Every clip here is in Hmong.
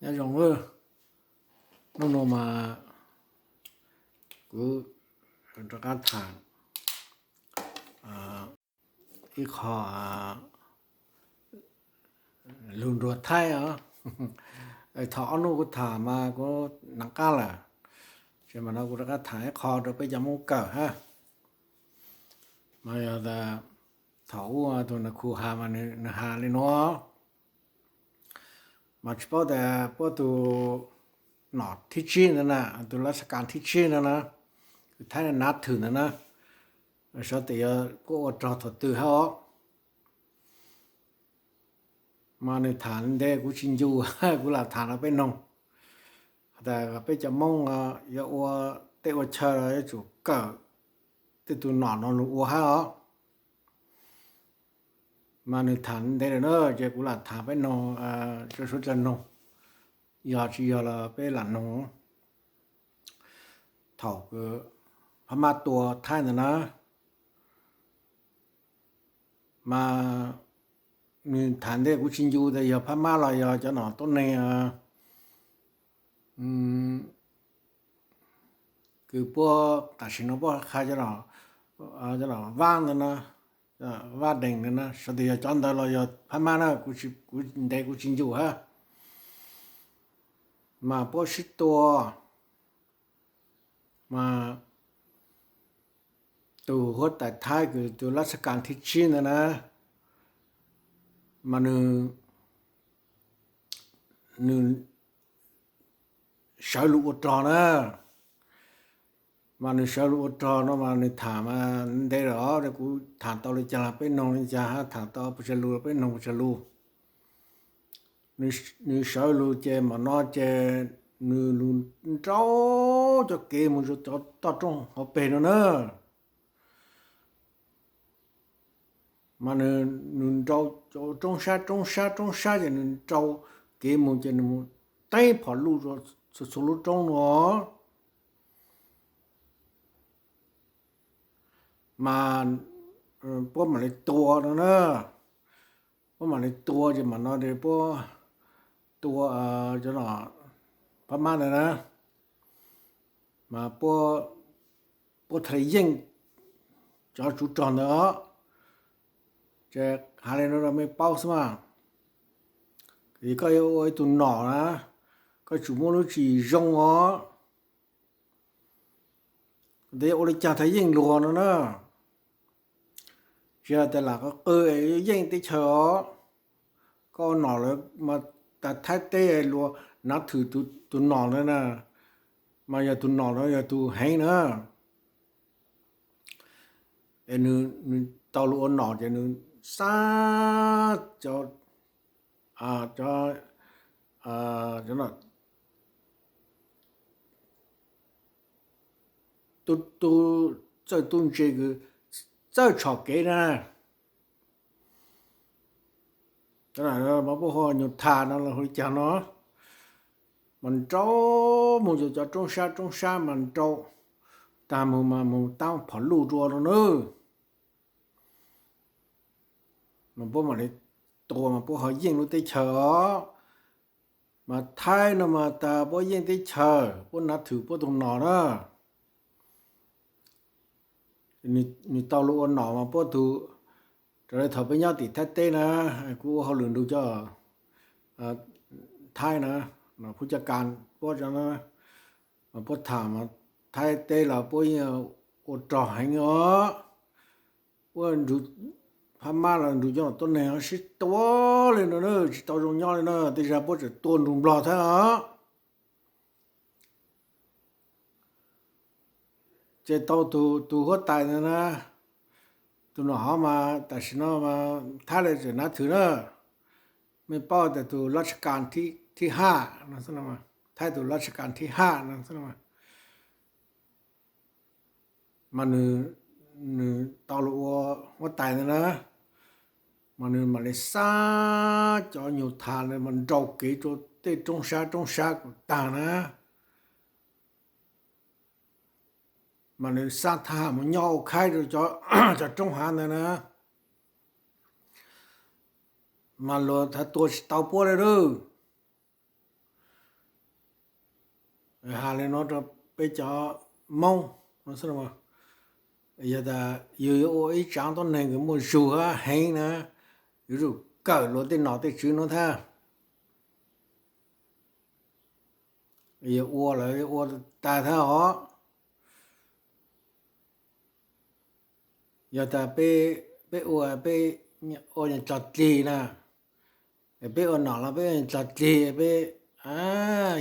Nyob zoo, hnub no mas kuv rov qab tham ib qho lug nruag Thaib os. Thaum ob hnub kuv tham mas kuv nav qab lawm, ces mas no kuv rov qab tham ib qho rau peb cov Hmoob kawm hab. Mas yog thaum ub tus nas khu has mas nws has li no, mas tsis paub tas puab tus nom thib tsib ntawd na, tus lab sab kas thib tsib ntawd na, kws Thaib nav thwm ntawd na, sawv daws yog puab ua rog thaum twg hab os. Mas nws tham ntev kuv tsis ncu, kuv lam tham rau peb noog. Has tas peb cov Hmoob yuav ua teb ua chaw los yuav tsum kawm tej tus nom no lug ua hab os. Mas nws tham ntev lawm na, ces kuv lam tham peb noog, suav cov noog, yog tsis yog los peb lam noog. Thaum Phab Mab tua Thaib ntawd na, mas nws tham ntev kuv tsis ncu tas yog Phab Mab los yog cov nom tuab neeg kws puab tam sim no puab qha cov nom Vab ntawd na, Vab Dees ntawd na, sawv daws yog cov ntawd los yog Phab Mab na, kuv ntev kuv tsis ncu hab. Mas puab sib tua, mas tus huab tais Thaib kws tus lab sab kas thib tsib ntawd na, mas nws, nws sawv lug ua rog na. Mas nws sawv lug ua rog no mas nws tham mas ntev lawm os, kuv tham tau li cas los peb noog li cas, tham tau puas tsawg lus los peb noog puas tsawg lus. Nws sawv lug ces mam no ces nws lug nrau cov kev mus rau cov toj roob hauv peg no na. Mas nws nrau cov roob sab roob sab roob sab ces nws nrau kev mus ces nws mus teeb phom luj rau txhua txhua lub roob no. Mas puab mam li tua no na. Puab mam li tua ces mam no puab tua cov nom Phab Mab ntawd na, mas puab tha li yeej cov tsov rog ntawd os. Ces has li no rau mej paub xwb mas, koj yuav ua ib tug nom na, koj tsum muaj lub tswv yim zoo os. Tes yuav ua li cas tha yeej luag no na. Tsis tas lam qw qw es yuav yeej teb chaws os. Koj ua nom lawm mas tas Thaib teb luag nav thwm tus nom ntawd na, mas yog tus nom no yog tus heev na. Es nws tau lug ua nom ces nws xab cov, cov, cov tub txawj tub ntse kws txawj tshom kev na. Mas puab hu nyuj thas no los hu li cas no, mas nrau mus cov roob sab roob sab mas nrau tag mus mas mus taab phom luj rua rau na. Mas puab mam li tua mas puab ho yeej lub teb chaws os. Mas Thaib no mas tas puab yeej teb chaws, puab nav thwm puab tus nom na. Nws tau lug ua nom mas puab tus, raws li thaum peb nyob tim Thaib teb na, kuv ua hauj lwm nrug cov Thaib na, phub caj kas puab, mas puab tham mas Thaib teb los puab yeej ua rog heev os. Puab nrug Phab Mab los nrug cov nom tuab neeg sib tua li no na, tsis tau zoo nyob li na, tej zag puab tseem tua nrug Nplog thiab os. Ces tau tus huab tais ntawd na, tus nom hov mas tam sim no mas Thaib lawv tseem nav thwm na. Mej paub tas tus lab sab kas thib haj no, Thaib tus lab sab kas thib haj no, mas nws tau lug ua huab tais ntawd na, mas nws mam li xab cov nyuj thas mas nrau kev rua tej roob sab roob sab kuj tag na. Mas nws xab thab ham mus nyob ua khaib rau cov roob hav ntawd na, mas luag thav tua tsis tau puab li lawm. Has li no rau peb cov Hmoob no xwb, yog tas yus yuav ua ib tsaav tuab neeg kws muaj zug heev na, yuav tsum kawm luag tej nom tej tswv no thiab. Yog ua lawm ua tag thiab os. Yog tas peb ua, peb ua txog dlig na, peb ua nom los peb ua txog dlig, peb,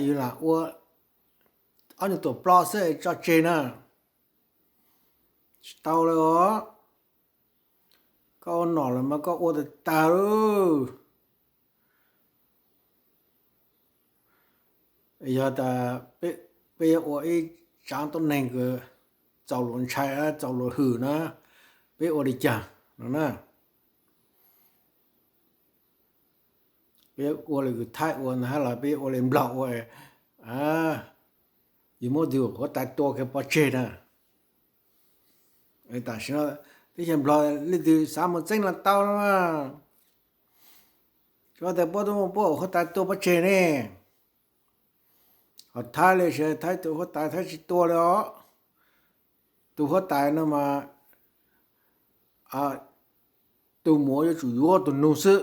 yus lam ua ob nyuag tuam plo xwb tso tseg na, tsis tau li os. Koj ua nom lawm mas koj ua tag tag lauj. Yog tas peb yuav ua ib tsaav tuab neeg kws txaus luag ntshai, txaus luag hwm na, peb ua li cas no na? Peb ua li kws Thaib ua ntawd hab los peb ua li Nplog ua, yus muab tus huab tais tua kiag pov tseg na. Tam sim no teb chaws Nplog leej twg xav mus txeeb los tau no, tsuav tas puab tub muab puab huab tais tua pov tseg ne. Ho Thaib li, Thaib tus huab tais Thaib tsis tua li os. Tus huab tais no mas tus muam yuav tsum yuav tus nug xwb.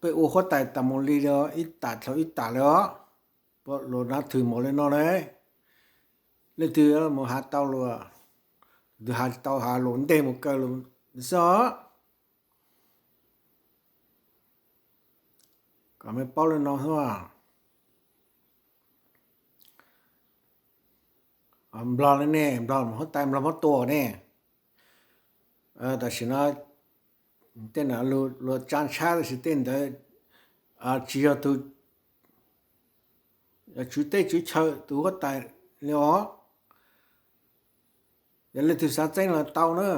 Peb ua huab tais tas mus li os, ib tam dlhau ib tam li os. Puab luag nab thwm mus li no ne. Leej twg mus has tau luag, tus twg has tsis tau has luag nteg mus kaw luag xwb os. Kom mej paub li no xwb. Nplog li ne, Nplog huab tais Nplog muab tua ne. Tam sim no tej no luag tsa ntshab tab sis tej ntawd tsis yog tus tswv teb tswv chaw tus huab tais li os. Yog leej twg xav txeeb los tau na.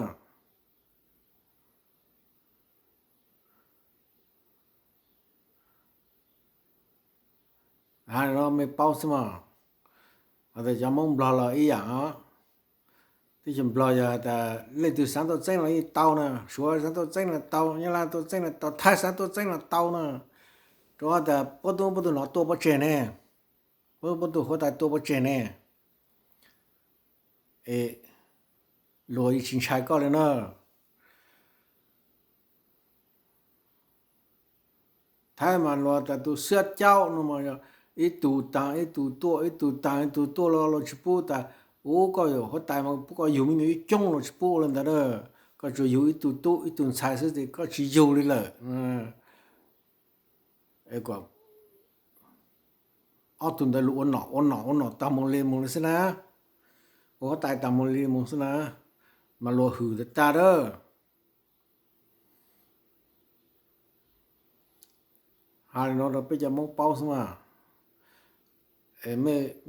Has no mej paub xwb mas. Has tas cov Hmoob Nplog los ib yam os. Teb chaws Nplog yog tas leej twg xav tuaj txeeb los yeej tau na, Suav xav tuaj txeeb los tau, Nyab Laj tuaj txeeb los tau, Thaib xav tuaj txeeb los tau na. Rau qhov tas puab tub puab tug nom tua pov tseg ne, puab tub puab tug huab tais tua pov tseg ne. Es luag yeej tsis ntshai koj li na. Thaib mas luag tas tus xiab caub no mas yog ib tug taag ib tug tuaj, ib tug taag ib tug tuaj los luag tsis pub tas, ub, koj yog huab tais mas pub koj yug me nyuam ib coob, luag tsis pub ua li ntawd na. Koj tsuas yug ib tug tub ib tug ntxhais xwb ces koj tsis yug li lawm. Kom ob tug ntawd luag ua nom ua nom ua nom tag mus li mus li xwb na, ua huab tais tag mus li mus xwb na, mas luag hwm tag tag a. Has li no rau peb cov Hmoob paub xwb mas.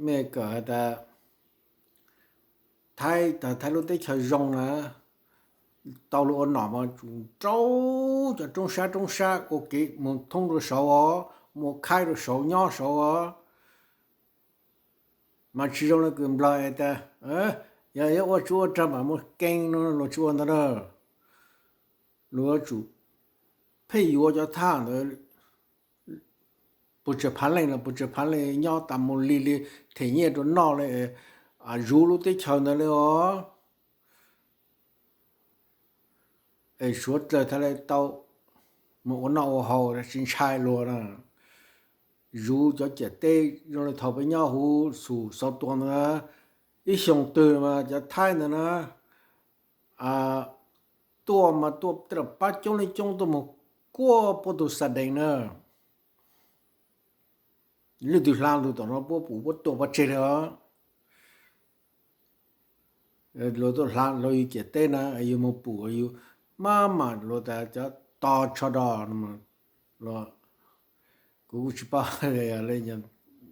Mej kawm has tas Thaib, tas Thaib lub teb chaws zoo na, tau luag ua nom mas tsum rau cov roob sab roob sab ua kev mus thoob rau saud os, mus khaib rau saud nyob saud os. Mas tsis zoo li kws Nplog es tas, yog yuav ua tsuj ua rag mam mus kees no, luag tsis ua ntawd na. Luag yuav tsum pheej yuav cov thaj ntawd puas tsawg phav leej los puas tsawg phav leej nyob tas mus li li, them nyiaj rau noj li, zuv lub teb chaws ntawd li os. Es suav dlawg thav le tau mus ua noj ua haus tsis ntshai luag na. Zuv cov ciam teb zoo li thaum peb nyob huv xum Xauv Tuas ntawd, ib xyoo twg mas cov Thaib ntawd na tuaj mas tuaj tej pab coob li coob tuaj mus kuaj puab tus xa dees na. Leej twg hla lug tom no puab pum puab tua pov tseg li os. Luag tuaj hla luag yug ciam teb na, yug mus pum yug maj mam luag tas cov to tsho do. Kuv kuj tsis paub li,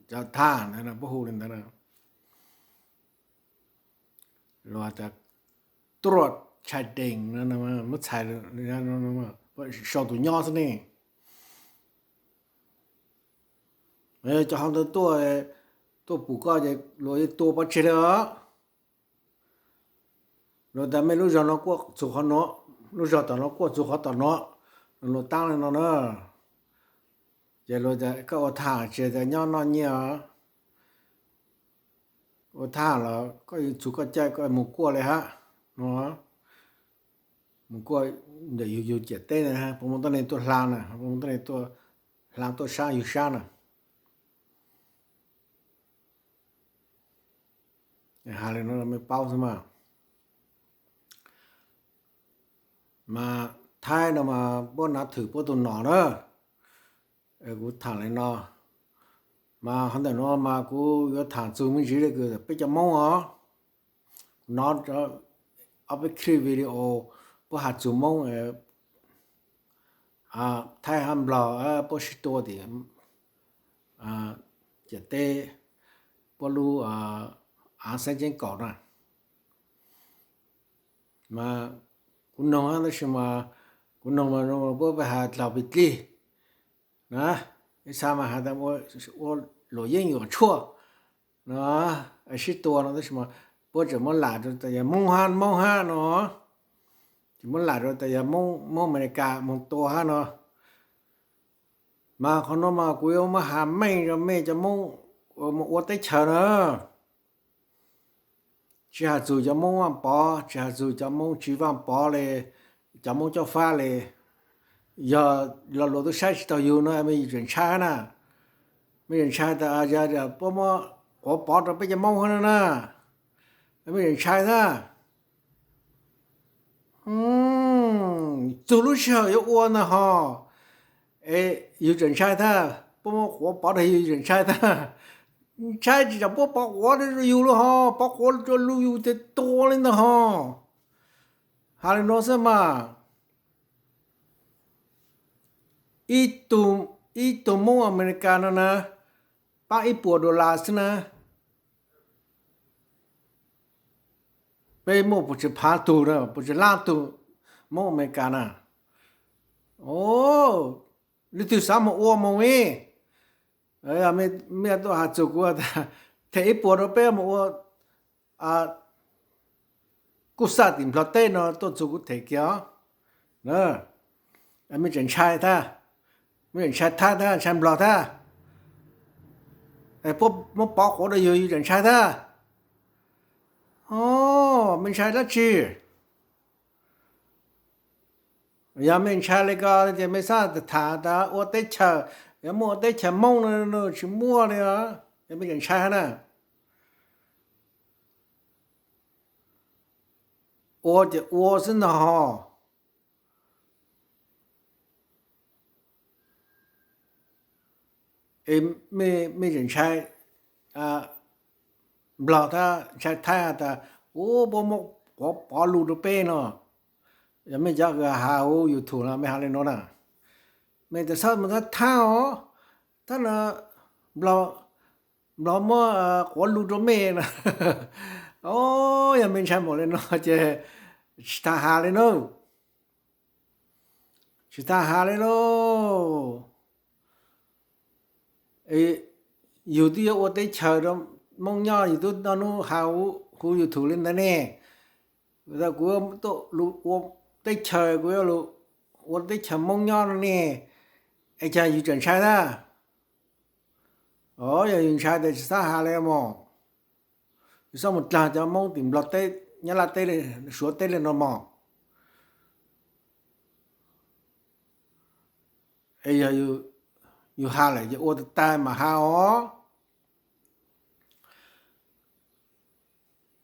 cov thaj ntawd puab hu li ntawd na. Luag tas tuaj tshai dees, muab txhais sau tus nyob xwb ne. Cov hauv ntawd tuaj, tuaj pum koj ces luag yeej tua pov tseg li os. Luag tas mej lub zog no kuaj txug qhov nuav, lub zog tom no kuaj txug qhov tom nuav, luag taab li no na. Ces luag tas koj ua thaj tsis tas nyob noj nyiaj os. ua thab ham los koj yuav txug koj caij koj mus kuaj li hab no. Mus kuaj ntawm yug yug ciam teb na, puas muaj tuab neeg tuaj hla na, puas muaj tuab neeg tuaj hla tuaj sab yug sab na. Has li no me paub xwb mas. Mas thaib no mas puab nav thwm puab tug nom na. Kuv thaam li no, mas qhov ntawm no mas kuv yuav thaam txug me ntsis le kws peb cov Moob os. Kuv nov ob peb clip video puab has txug Moob, thaib hab Nplog puab sib tua tim ciam teb, puab lub av xeeb ceeb kaum na. Mas kuv noog tab sis mas kuv noog mas puab pheej has dlaus plig dlig na. Ib txha mas has tas ua luam yeeb yuam tshuaj no, sib tua no tab sis mas puab tseem muab lam rau tas yog Moob hab, Moob hab no, tseem muab lam rau tas yog Moob Amelikas moog tua hab no. Mas qhov no mas kuv yuav muab has meej rau mej cov Moob mus ua teb chaws na. Tsis has txug cov Moob Vaaj Pov, tsis has txug cov Moob tsis Vaaj Pov le, cov Moob Cob Fab le. Yog lo lus tub saib tsis taug yug no mej yuav tsum ntshai na. Mej yuav ntshai tas puab muab quav pov rau peb cov Moob hab na. Mej yuav tsum ntshai tag. Txug lub sij hawm yuav ua ntag hos, es yug tseem ntshai tag, puab muab quav pov rau yug tseem ntshai tag. Ntshai tsis tas puab pov quav rau yug lawm hos, pov quav rau yug tes tua li ntag hos. Has li no xwb mas, ib tug Moob Amelikas no na, paab ib puas dollar xwb na, peb muaj puas tsawg phaav tug na, puas tsawg laab tug Moob Amelikas na. Leej twg xaav moog ua moog ib, mej tuaj has txug kuv, them ib puas rau peb moog ua kuj xaj tim Nplog teb no tuaj txug kuv them kiag os. Mej tseem ntshai tag, mej tseem ntshai Thaib tag, ntshai Nplog tag. Puab muab pov quav rau yug, yug tseem ntshai tag. Mej ntshai dlaab tsi? Yog mej ntshai li ko ces mej xaav tham tas ua teb chaws, yuav muaj ua teb chaws Moob no, tsis muaj li os. Yog mej tseem ntshai hab na, ua ces ua xwb ntag hos. Es mej tseem ntshai Nplog tag, ntshai Thaib has tas, u, puab muab quav pov lug rau peb no. Yog mej cov has huv YouTube no mej has li no na, mej tas xab mus thab thab os, thab no Nplog, Nplog muab quav lug rau mej no. O, yog mej ntshai npaum li no ces tsis tas has li na. Tsis tas has li lauj. Yug twb yuav ua teb chaws rau Moob nyob, yug twb noj hnub has huv YouTube li ntawd ne. Kuv tuaj lug ua teb chaws, kuv yuav lug ua teb chaws Moob nyob no ne, es cas yug tseem ntshai tag? O, yog yug ntshai tes tsis xav has li mog. Yug xav mus dlaag cov Moob tim Nplog teb, Nyab Laj teb, Suav teb li no mog. Es yog yug has lawm ces ua tag tag mas has os.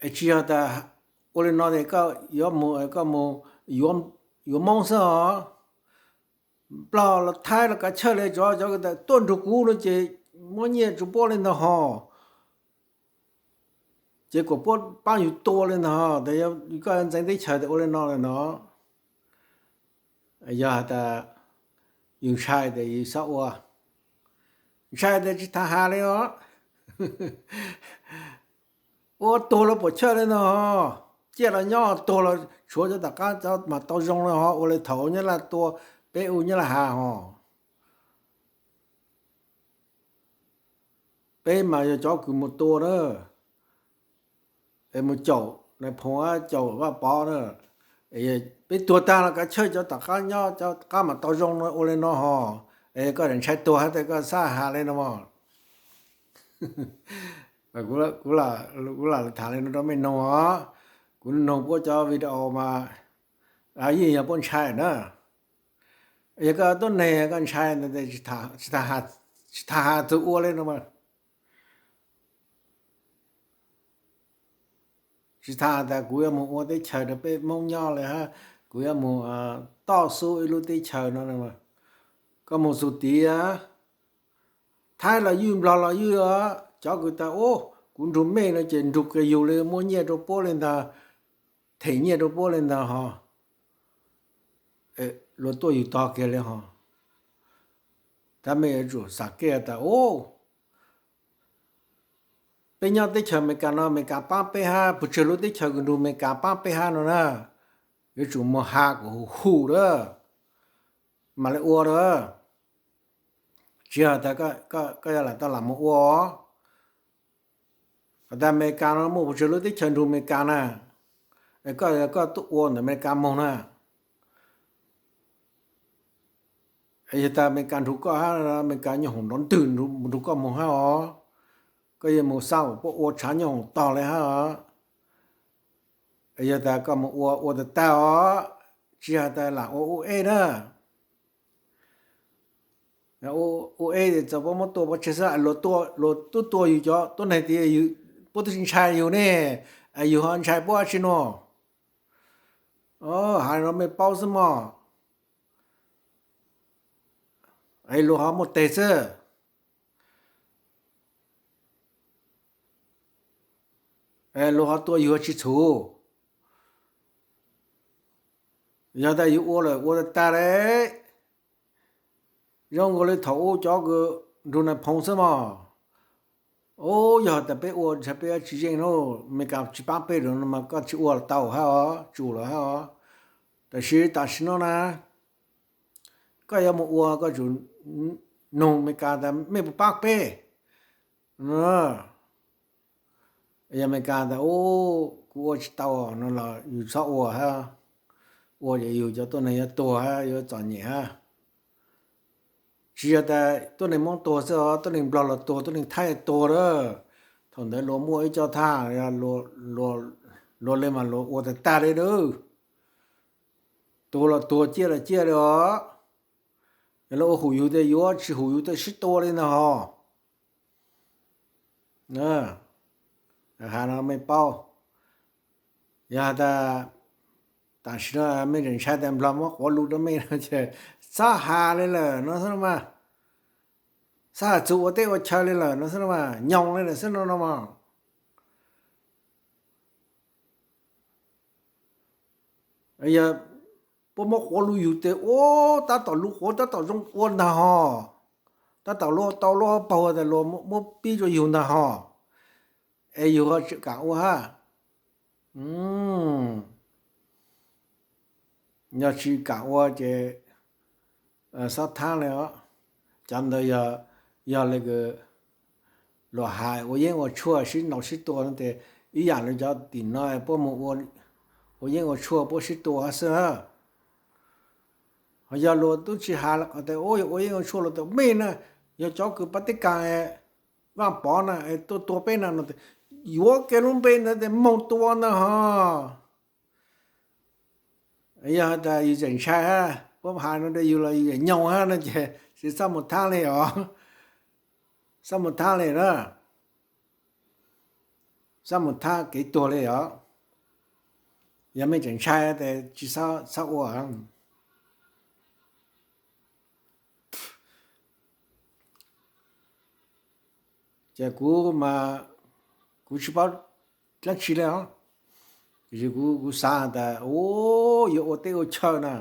Es tsis yog tas ua li no tes koj yuav mus, koj mus yuav Moob xwb os. Nplog los Thaib los kav chawj li, cov, cov tuaj nrug kuv no ces muab nyiaj rua puab li ntag hos. Ces kuas puab paab yug tua li ntag hos, tes koj ntxeev teb chaws tes ua li no lawm no. Yog has tas yug ntshai tes yug xav ua, ntshai tes tsis tas has li os. Ua tuag los puam chawj li ntag hos, ciaj los nyob, tuag los tshuav cov tom qab cov mas tau zoo li hos, ua li thaum Nyab Laj tua, peb ua Nyab Laj has hos. Peb mas yog cov kws mus tua na, es mus caum Nais Phoo, caum Vaj Pov na. Peb tuag tag los kav chawj cov tom qab nyob, cov qab mas tau zoo no ua li no hos. Es koj ntshai tuag hab tes koj xav has li no mog. Kuv lam tham li no rau mej noog os. Kuv noog puab cov video mas yeej yog puab ntshai na. Yog koj tuab neeg koj ntshai, tsis tas has txug ua li no mas. Tsis tas has tas kuv yuav moog ua teb chaws rau peb Moob nyob li hab, kuv yuav moog toj xub ib lub teb chaws no. Koj moog txug tid, Thaib los ywj, Nplog los ywj, cov kws tas ub kuv nrug mej no ces nrug kiag yug li, muab nyiaj rau puab li ntag, them nyiaj rau puab li ntag ho, luag tuaj yug tog kiag li ho. Tab mej yuav tsum xav kev tas ub, peb nyob teb chaws Amelikas no Amelikas paab peb hab, puas tsawg lub teb chaws kws nrug Amelikas paab peb hab no na. Yuav tsum moog has kom huv huv lawm mam li ua lawm. Tsis yog tas koj yuav lam tau lam moog ua. Has tas Amelikas no muaj puas tsawg lub teb chaws nrug Amelikas na, koj, koj tuaj ua ntawm Amelikas moog na. Yog tas Amelikas nrug koj hab, Amelikas nyooj hoom nrov ntwg nrug koj moog hab os. Koj yuav moog xaj puab ua tshav nyooj hoom tog li hab os. Yog tas koj moog ua, ua tag tag os, tsis has tas lam ua ua eb na. Ua eb txawm puab muab tua pov tseg xwb, luag tub tua yug cov tuab neeg tid, puab twb tsis ntshai yug ne, yug ho ntshai puab dab tsi no? Has no mej paub xwb mog. Luag ho muaj teg xwb. Luag ho tua yug tsis txhum. Yog tas yug ua lawm ua tag tag li, zoo nkaus li thaum ub cov kws nrug Nais Phoo xwb mog. Ub, yog tas peb ua ntshai peb tsis yeej na, Amelikas tsis paab peb lawm no mas koj tsis ua los tau hab os, tsum lawm hab os. Tab sis tam sim no na, koj yuav moog ua koj tsum noog Amelikas tas mej puas paab peb. Yog Amelikas tas ub kuv ua tsis tau no los yug txhob ua hab. Ua ces yug cov tuab neeg yuav tuag hab, yuav txom nyem hab. Tsis yog tas tuab neeg Moob tuag xwb os, tuab neeg Nplog los tuag, tuab neeg Thaib tuag lawm. Thaum ntawd luag muaj ib co thab, luag li mas luag ua tag tag li lawm. Tuag los tuag, ciaj los ciaj li os. Yog luag ua hum yug tas yuav, tsis hum yug tas sib tua li ntag hos. Has no mej paub. Yog tas tam sim no mej tseem ntshai tas Nplog muab quav lus rau mej no ces txhob has li lawm no xwb no mas. Txhob has txug ua teb ua chaw li lawm no xwb no mas, nyoos li lawm xwb no no mas. Yog puab muab quav lus yug tes ua, tab tom lus quav tab tom zoo ua ntag hos. Tab tom luaj tau luaj paug tas luag muab pib rua yug ntag hos. Es yug ho tsis kam ua hab. Yog tsis kam ua ces xob thab li os. Cov ntawd yog, yog li luag has ua yeeb ua tshuaj sib ntaus sib tua no ces ib yam li cov tim no puab mus ua yeeb ua tshuaj puab sib tua xwb. Ho yog luag tub tsis has qhov tias ua yeeb ua tshuaj los tas mej na, yog cov kws pab teb kas Vaaj Pov na tuaj tua peb na no, yuav kiag lub npe ntawd tes moog tua ntag hos. Yog tas yus tseem ntshai hab, puab has no rau yus los yus tseem nyoog hab no ces tsis txhob mus thab li os. Txhob mus thab li na. Txhob mus thab kev tuag li os. Yog mej tseem ntshai tes tsis txhob ua. Ces kuv mas kuv tsis paub dlaab tsi li os. Tiam sis kuv, kuv xav tas ua, yuav ua teb ua chaw na,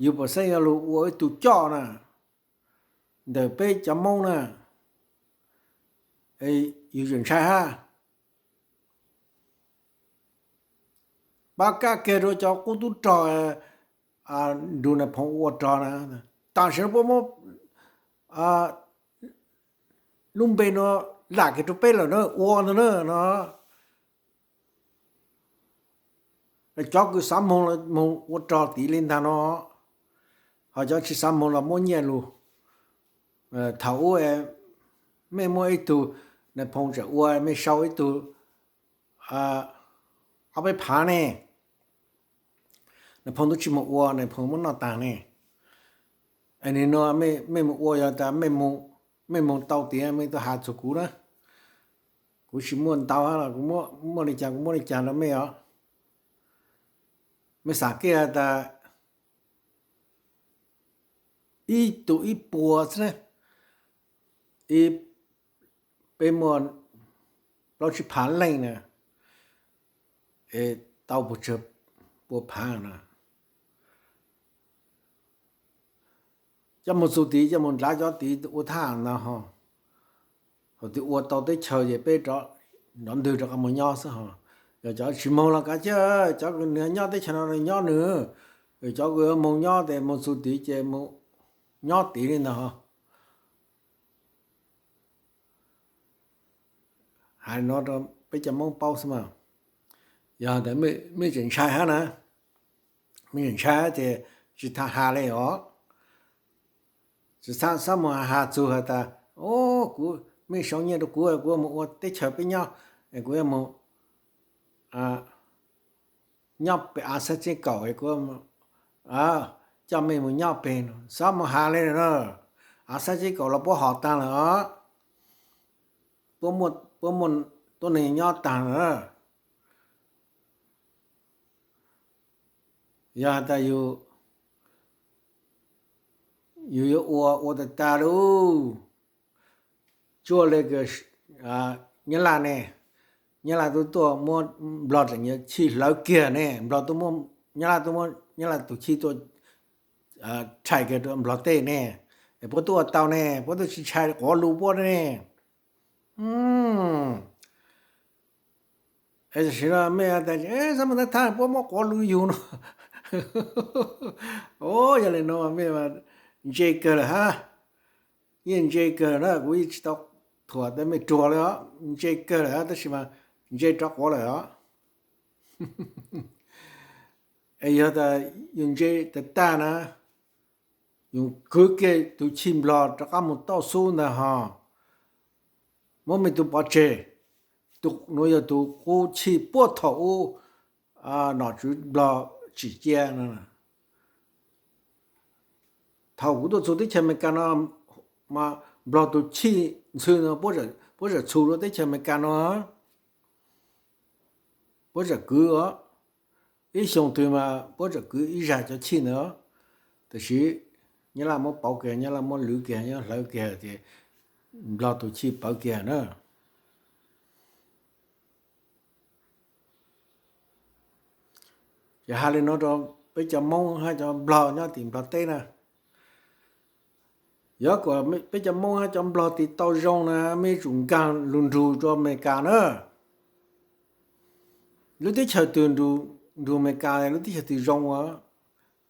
yus puas xeeb yuav lug ua ib tug coj na ntawm peb cov Moob na, yus tseem ntshai hab. Pab kaj kiag rua cov qub tub rog nrug Nais Phoo ua rog na. Tam sim no puab muab lub npe no lam kiag rua peb lawm na, ua ntag na no. Cov kws xav moog los moog ua rog tid li ntag no, ho cov tsis xav moog los muab nyiaj lug. Thaum ub mej muaj ib tug Nais Phoo tseem ua, mej sau ib tug ob peb phav ne. Nais Phoo twb tsis mus ua, Nais Phoo muab noj tag ne. Es nim no mej mus ua, yog tas mej mus tau tiav mej tuaj has txug kuv na. Kuv tsis muaj ntau hab los kuv muaj li cas kuv muab li cas rau mej os. Mej xav kev has tas ib tug ib puas xwb na, ib, peb muaj plaub tsib phav leej na, es tau puas tsawg pua phav na. Coj mus txug tid, coj mus nrad cov tid ua thaj ntag ho. Thaum twg ua tau teb chaws ces peb rov ntwg rov qab mus nyob xwb ho. Yog cov tsis moog los kav tsij, cov nws nyob teb chaws no nws nyob nws, cov kws moog nyob tes moog txug tid ces mus nyob tid li ntag ho. Hais no rau peb cov Moob paub xwb mas. Yog tas mej tseem ntshai hab na, mej tseem ntshai ces tsis tas has li os. Tsis xav, xav mus has txug has tas, o, kuv, mej sau nyiaj rau kuv, kuv mus ua teb chaws peb nyob, kuv yuav mus nyob pem av xab txeb kaum, kuv coj mej mus nyob pem no, xav mus has li na. Av xab txeb kaum los puab hom taag lawm os, puab muaj tuab neeg nyob taag lawm. Yog has tas yus, yus yuav ua, ua tas tas lauj. Tsuaj le Nyab Laj ne, Nyab Laj tub tuaj muab Nplog tseem yuav chij hlawv kiag ne, Nplog tub muab, Nyab Laj tub muab Nyab Laj tus chij tuaj rhais kiag rau Nplog tej ne, es puab tub ua tau ne, puab tub tsis ntshai quav lus puab ne. Es tam sim no mej tas xav mus thab thab puab muab quav lus yus no. O, yog li no mej ntse kawg lawm hab. Yeej ntse kawg na, kuv yeej tsis tau thuam tas mej ruam li os, ntse kawg lawm hab, tab sis mas ntse rov quav lawm os. Es yog tas yus ntse tag tag na, yus kwv kiag tus chij Nplog rov qab mus tauj xub ntag ho, muab mej tug pov tseg. Tus nuav yog tus qub chij puag thaum ub nom tswv Nplog tsim cia no. Thaum kuv tuaj txug teb chaws Amelikas no, Nplog tus chij ntxhw no puab tseem txhus rua teb chaws Amelikas no, puab tseem kwv os. Ib xyoo twg mas puab tseem kwv ib zag cov chij ntawd. Tab sis Nyab Laj muab pauv kiag, Nyab Laj muab lwv kiag, Nyab Laj hlawv kiag ces Nplog tus chij pawv kiag na. Ces has li no rau peb cov Moob hab cov Nplog nyob tim Nplog teb na. Yog kom peb cov Moob hab cov Nplog tiv tau zoo na, mej yuav tsum nkaag lug nrug rua Amelikas na. Lub teb chaws twg nrug Amelikas lub teb chaws twg zoo,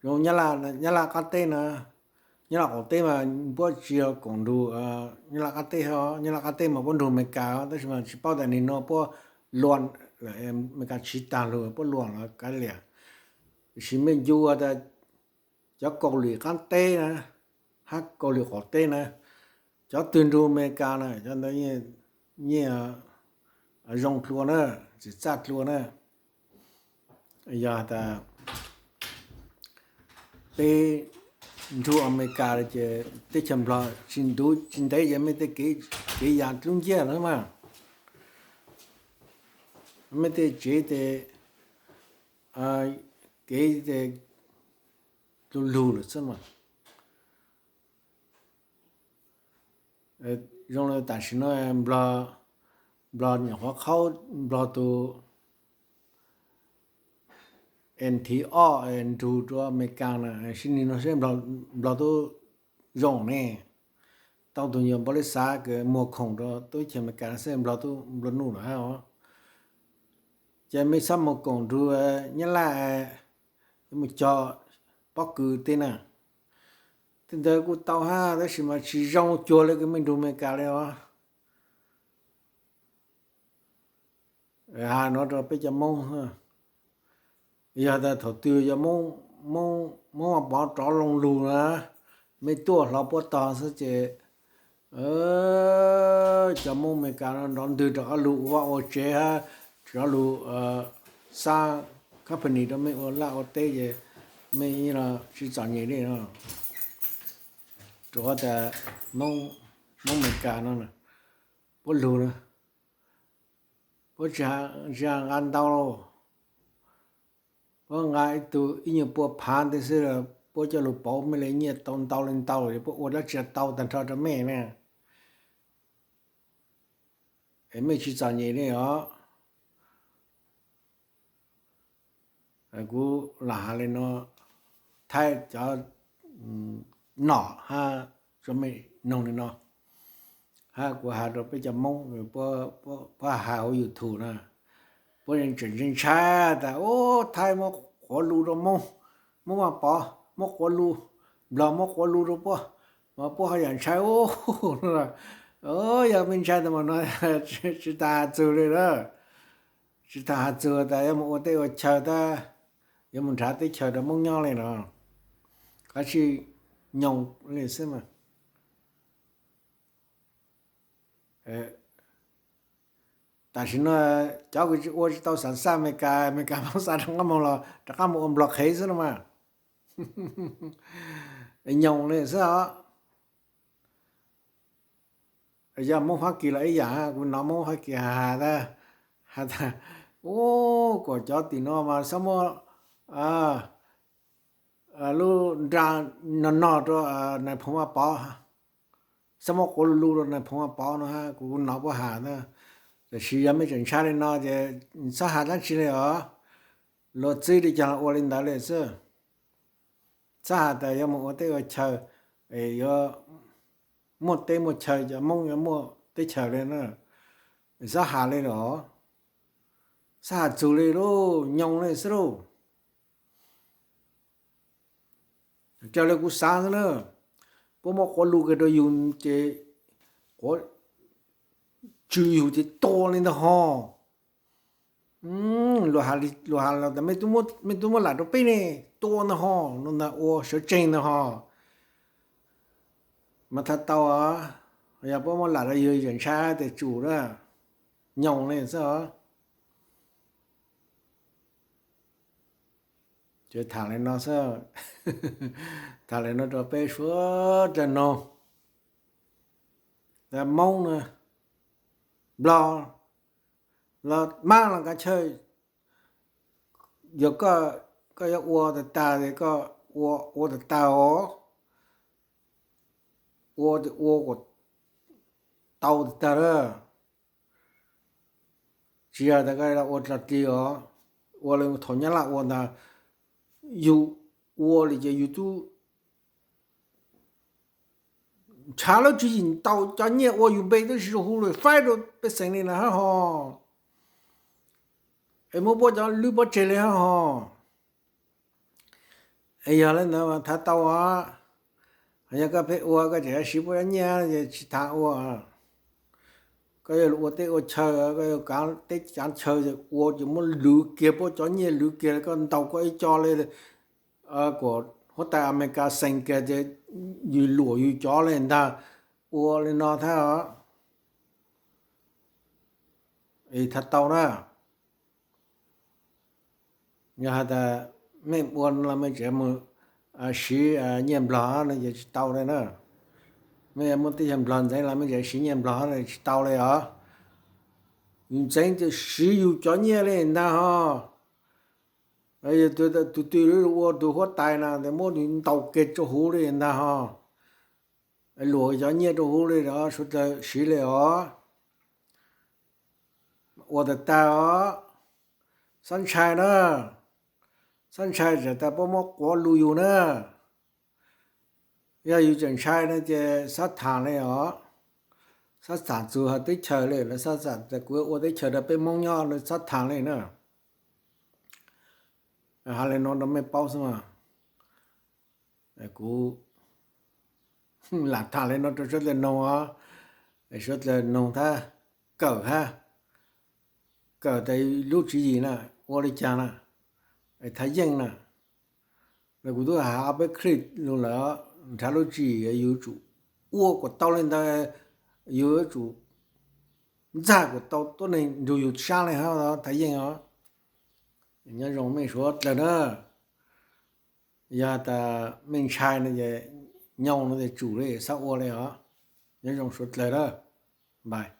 zoo Nyab Laj, Nyab Laj qaab teb na. Nyab Laj qaum teb mas puab tsis yog koom nrug Nyab Laj qaab teb, Nyab Laj qaab teb mas puab nrug Amelikas, tab sis mas tsis paub tas nim no puab luam, Amelikas tsiv taag lug puab luam los kav liam. Tab sis mej ncu tas cov Kaus Lim qaab teb na, hab Kaus Lim qaum teb na, cov twg nrug Amelikas na cov ntawd yeej zoo dlua na, txim txaj dlua na. Yog tas peb nrug Amelikas ces teb chaws Nplog tsis ntuv tsis ntev ces mej tej kev yam dlub nciab lawm mas, mej tej tsev tes kev tes dlub lug lawm xwb mas. Zoo le tam sim no Nplog nyuam qhuav qhaub Nplog tus N T O nrug rua Amelikas na, sib nig no seb Nplog tub zoo ne, tau tug nyuas npaum li xav kws muag khoom rua tub chaws Amelikas seb Nplog tub nplua nuj lawm hab os. Ces mej xab moog koom nrug Nyab Laj, mus cog pob kws tej na, tej ntawd kuj tau hab, tab sis mas tsis zoo cuag le kws mej nrug Amelikas li os. Has no rua peb cov Moob, yog tas thaum twg yog Moob, Moob Vaj Pov rov loo lug na, mej tuaj hlo puab tog xwb ces Cov Hmoob Amelikas no nrov ntwg rov qab lug ua vaj ua tsev hab rov lug xa company rau mej ua laj ua teb ces mej ib los tsis txom nyem li no. Rua qhov tas Hmoob Amelikas no puab lug na, puab tsis nqa ntau, puab nqa ib tug ib nyuag pua phav ntawd xwb, puab coj lug pauv mej le nyiaj tau ntau le ntau, puab ua dlaab tsi tau tag nrho rau mej na. Es mej tsis txom nyem li os. Kuv lam has le no, Thaib cov nom hab tso mej noog li no, hab kuv has rau peb cov Moob, puab has hauv YouTube na, puab tseem ntshai tas ub Thaib muab quav lus rau Moob, Moob Vaj Pov muab quav lus, Nplog muab quav lus rau puab, mas puab ho yam ntshai ub. Yog mej ntshai tas mas no tsis tas has txug li lawm. Tsis tas has txug tas yuav mus ua teb ua chaw tab, yuav mus nrhav teb chaws rau Moob nyob li no, qab tsis nyoos li xwb mas. Tam sim no cov kws tsis ua tsis tau xav xaj Amelikas, Amelikas paub xav rov qab moog los rov qab mus ua Nplog qhev xwb no mas. Nyoos li xwb os. Yog Moob Fab Kis los ib yam, kuv nov Moob Fab Kis has tas, has tas ub, kuas cov tim no mas xob muab lub nra no no rau nais phoo Vaj Pov, xob muab quav lus rau nais phoo Vaj Pov no hab, kuv nov puab has na. Tab sis yog mej tseem ntshai li no ces xob has dlaab tsi li os. Luag txib li caag los ua li ntawd li xwb. Xob has tas yuav mus ua teb ua chaw, yuav muaj teb muaj chaw, cov Moob yuav muaj teb chaws li na. Xob has li los, xob has txug li lauj, nyoos li xwb lauj. Raws li kuv xav xwb na, puab muab quav lus kiag rau yus ces quav tsw yus ces tua li ntag ho. Luag has los tas mej tub muab lam rau peb ne, tua ntag ho, no ntag ua sawv tsees ntag ho. Mas thaij tau, yog puab muab lam rau yus tseem ntshai tes tsum na, nyoos li xwb os. Ces tham li no xwb, tham li no rau peb suav dlawg noog. Moob na, Nplog los mab los kav chawj, yog koj yuav ua tag tag es koj ua tag tag os, ua ua kom tau tag tag lawm. Tsis yog tas koj ua dlog dlig os, ua li thaum Nyab Laj ua ntag, yus ua li ces yus tub ntshav lub tswv yim ntau, cov nyiaj ua yus npe tub tsis zoo hu li, faib rau pej xeem li na hab ho. Es muab puab cov lub pov tseg li hab ho. Es yog li ntawd mas thaij tau os. Yog koj pheej ua koj tseem yuav siv puab cov nyiaj ces tsis tas ua. Koj yuav ua teb ua chaw, koj yuav kav teb kav chaw ua ces muab lwv kiag puab cov nyiaj, lwv kiag koj ntaus koj ib co li, kom huab tais Amelikas xeem kiag ces yus luam yus cov li ntag. Ua li no thiab os. Es thaij tau na. Yog has tas mej ua no los mej tseem mus siv nyiaj Nplog no ces tsis tau li na. Mej muab teb chaws Nplog ntxeev los mej tseem siv nyiaj Nplog no tsis tau li os. Yus ntxeev ces siv yus cov nyiaj li ntag ho. Yog tus twg ua tus huab tais no tes muab nws ntaus kiag rau huv li ntag ho. Luam cov nyiaj rau huv li os, suav dlawg siv li os. Ua tag tag os, xob ntshai na, xob ntshai txawm tas puab muab quav lus yus na. Yog yus tseem ntshai no ces xob tham li os, xob tham txug hauv teb chaws li, lawv xob xam tas kuv ua teb chaws rau peb Moob nyob, lawv xob tham li na. Has li no rau mej paub xwb mas. Kuv lam tham li no rau suav dlawg noog os, suav dlawg noog thab kawm hab, kawm tas lub tswv yim na, ua li caag na, thab yeej na. Kuv tub has ob peb clip lug lawm, nrhav lub tswv yim yuav tsum ua kom tau li ntawd, yus yuav tsum ntxag kom tau tuab neeg nrug yus sab le hab Thaj Yeej os. Nyob zoo mej suav dlawg na. Yog tas mej ntshai no ces nyob no ces tsum li xav ua li os. Nyob zoo suav dlawg na. Bye.